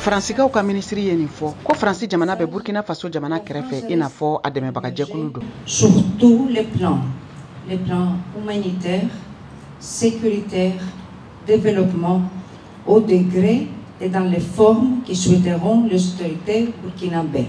Faransikaw ka minisiri ye nin fɔ ko Faransi jamana bɛ Burkina Faso jamana kɛrɛfɛ, i n'a fɔ a dɛmɛbagajɛkulu don. Sur tous les plans, les plans humanitaires, sécuritaires, développement, au degré et dans les formes que souhaiteront les autorités burkinabées.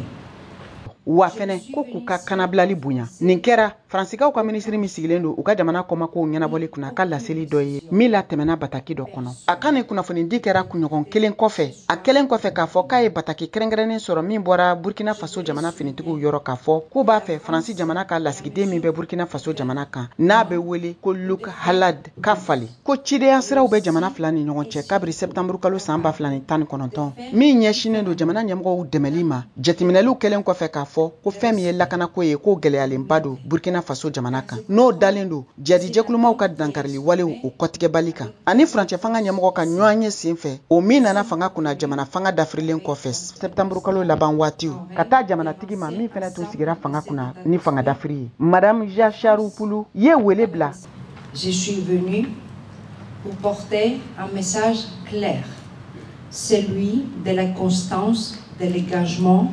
Wa fɛnɛ ko k'u ka kanabilali bonya. Nin kɛra Faransikaw ka minisiri min sigilen don u ka jamana kɔmakow ɲɛnabɔli kunna ka laseli dɔ ye min latɛmɛna bataki dɔ kɔnɔ. A ka nin kunnafonidi kɛra kunɲɔgɔn kelen kɔfɛ, a kɛlen kɔfɛ k'a fɔ k'a ye bataki kɛrɛnkɛrɛnnen sɔrɔ min bɔra Burkina Faso jamana finitigiw yɔrɔ, k'a fɔ k'u b'a fɛ Faransi jamana ka lasigiden min bɛ Burkina Faso jamana kan, n'a bɛ wele ko Luc Hallade, ka falen. Ko cidenya siraw bɛ jamana fila ni ɲɔgɔn cɛ kabiri sɛptanburu kalo san 2019, min ɲɛsinnen don jamana ɲɛmɔgɔw dɛmɛli ma. Jateminɛliw kɛlen kɔfɛ k'a fɔ ko fɛn min ye lakanako ye, k'o gɛlɛyalenba don Burkina Faso jamana kan, n'o dalen don jadijɛkulumaw ka dankarili walew o kɔtigɛbali kan, ani furancɛ fanga ɲɛmɔgɔ ka ɲɔgɔn ye sen fɛ, o min nana fanga kunna jamana fanga dafirilen kɔfɛ sɛptanburu kalo laban waatiw, ka taa jamanatigi ma min fɛnɛ tun sigira fanga kunna ni fanga dafiri ye. Madame Zacharopoulou ye wele bila. Je suis venue pour porter un message clair, celui de la constance de l'engagement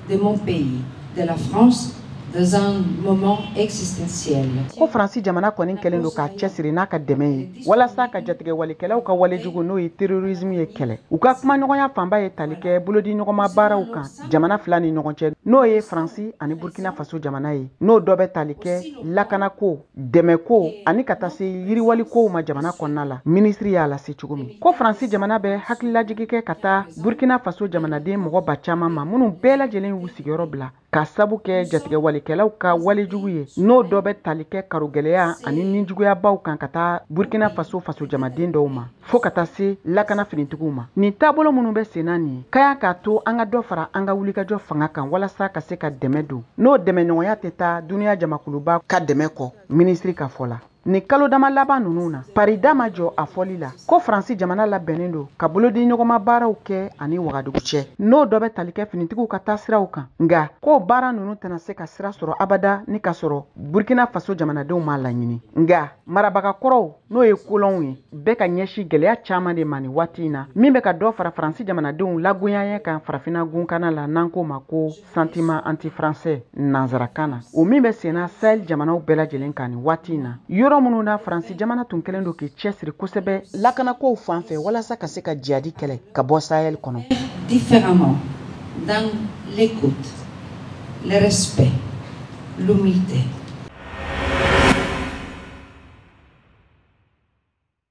de mon pays, de la France, dans un moment existentiel. Ko Faransi jamana kɔni kɛlen don k'a cɛsiri n'a ka dɛmɛ ye walasa ka jatigɛwalikɛlaw ka walejugu, n'o ye terrorisme ye, kɛlɛ. U ka kumaɲɔgɔnya fanba ye tali kɛ bolodi ɲɔgɔnma baaraw kan jamana fila ni ɲɔgɔn cɛ, n'o ye Faransi ani Burkina Faso jamana ye, n'o dɔ bɛ tali kɛ lakanako, dɛmɛko ani ka taa se yiriwaliko ma jamana kɔnɔna la. Minisiri y'a lase cogo min ko Faransi jamana bɛ hakililajigi kɛ ka taa Burkina Faso jamanaden mɔgɔ ba caman ma minnu bɛɛ lajɛlen y'u sigiyɔrɔ bila ka sabu kɛ jatigɛwalikɛlaw ka walejugu ye, n'o dɔ bɛ tali kɛ karogɛlɛya ani nijuguyabaw kan ka taa Burkina Faso faso jamaden dɔw ma, fɔɔ ka taa se lakana finitigiw ma. Nin taabolo minnu bɛ sen na nin ka kan k'a to an ka dɔ fara an ka wulikajɔ fanga kan walasa ka se ka dɛmɛ don, n'o dɛmɛɲɔgɔnya tɛ taa duniya jamakuluba ka dɛmɛ kɔ. Minisiri ka fɔ la, nin kalo dama laban ninnu na, Parida ma jɔ a fɔli la ko Faransi jamana labɛnnen don ka bolodi ɲɔgɔnma baaraw kɛ ani Wagadugu cɛ, n'o dɔ bɛ tali kɛ finitigiw ka taasiraw kan, nka k'o baara ninnu tɛna se ka sira sɔrɔ abada ni ka sɔrɔ Burkina Faso jamanadenw m'a laɲini. Nka marabaga kɔrɔw, n'o ye kolɔnw ye, bɛɛ ka ɲɛsin gɛlɛya caman de ma nin waati in na, min bɛ ka dɔ fara Faransi jamanadenw lagoyanya kan farafinna gunkana la, n'an k'o ma ko sentiment anti-français nanzarakan na, o min bɛ senna Sahel jamanaw bɛɛ lajɛlen kan nin waati in na, yɔrɔ minnu na Faransi jamana tun kɛlen don k'i cɛsiri kosɛbɛ lakanakow fan fɛ walasa ka se ka jihadi kɛlɛ ka bɔ Sahel kɔnɔ. Différemment, dans l'écoute, le respect, l'humilité.